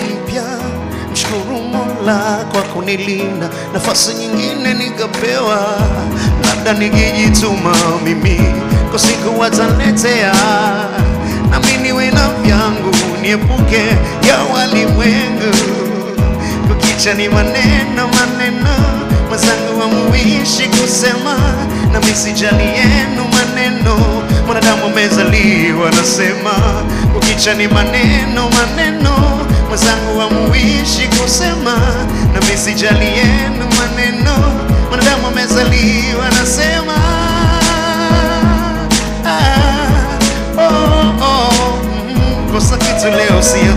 Mpya, mshukuru Mola kwa kunilinda, nafasi nyingine nikapewa, labda nikijituma mimi kwa siku wataletea, na mimi niwe na vyangu niepuke ya walimwengu. Kukicha ni maneno maneno, mwenzangu hamuishi kusema, na mimi sijali yenu maneno, mwanadamu amezaliwa nasema. Kukicha ni maneno maneno, mwenzangu hamuishi kusema, na mimi sijali yenu maneno, mwanadamu amezaliwa nasema. Ah, oh, oh, kosa kitu leo sio